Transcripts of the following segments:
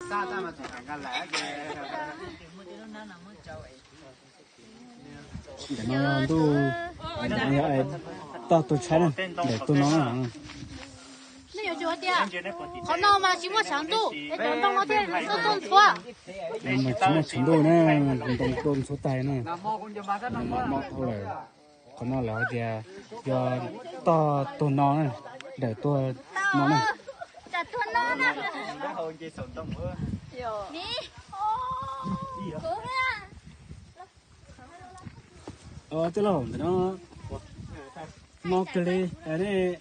Ntawm no ntuj, ntawm no yog toj tuag tshaib na, ntawm tuag no. Nej yuav tsum hais tias qhov no mas tsis muaj tshav ntuj, es cov ntoo no thiaj tuaj ntxhua. Mas tsis muaj tshav ntuj na, ntoo tuaj ntxhua tag na. No dhau lawm, qhov no lawv hais tias yog toj tuag no na, ntawm tuag no na. Tij laug, ntawm no no kawg li, nej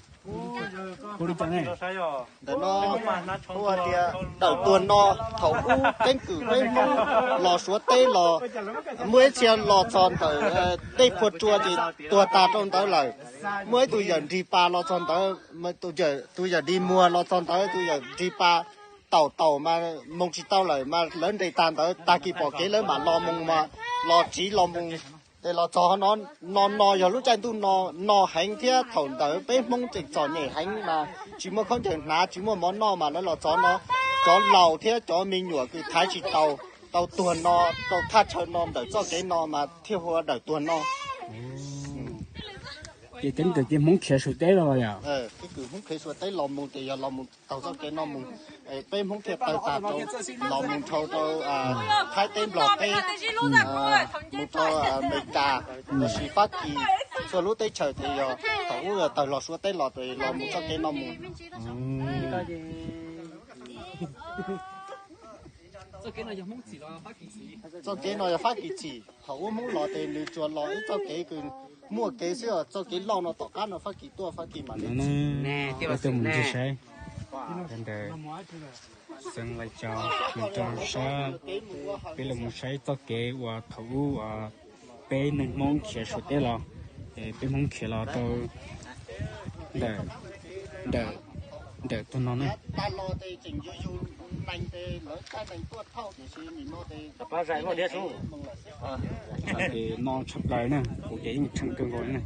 hu li cas ne? Ntawm no hu tias ntawm tuag no, thaum ub keeb kwm peb Hmoob los Suav teb los, muaj ib txhia los txog ntawm dej Phua Tsua ces tuag tas rau ntawd lawm. Muaj ib tug yawm Nrig Pas los txog ntawd, tus yawm Nrig Muag los txog ntawd, tus yawm Nrig Pas taum taum mas mus tsis tau lawm mas lawv nres tas ntawd, tag kis pom kev lawv mam los mus mas los tsiv los mus. Ces los txog no, no no yog lub caij ntuj no, no heev thiab thaum ntawd peb Hmoob tseem txom nyem heev mas tsis muaj khaub ncaws hnav, tsis muaj mov noj mas lawv los txog no, cov laus thiab cov me nyuam kws thaiv tsis tau, tau tuag no, tau thaj chaw no ntawm txoj kev no mas thiaj hu ua ntawm tuag no. Ces keeb kwm ces Hmoob khiav Suav teb los yom? Keeb kwm Hmoob khiav Suav teb los mus ces yog los mus taug txoj kev no mus, peb Hmoob thiaj tawg tas rau, los mus dhau rau Thaib teb Nplog teb, mus rau Amelikas, los sis Fab Kis, txhua lub teb chaws ces yog thaum ub yog tawg los Suav teb los ces los mus txoj kev no mus. Txoj kev no yog Fab Kis txhim, thaum ub Hmoob los ces nws tsuas los ib txoj kev kws muaj kev xwb, txoj kev loj no tom qab no Fab Kis tuaj Fab Kis mam li txhim. Peb tuaj mus ncig saib, ntawd xeev Lais Cos mus rau sab, peb los mus saib txoj kev uas thaum ub uas peb neeg Hmoob khiav Suav teb los, peb Hmoob khiav los rau ntawm, ntawm tuag no na. Ces no tshaj plaws na, kuv ces yeej tsheej kawg nkaus na.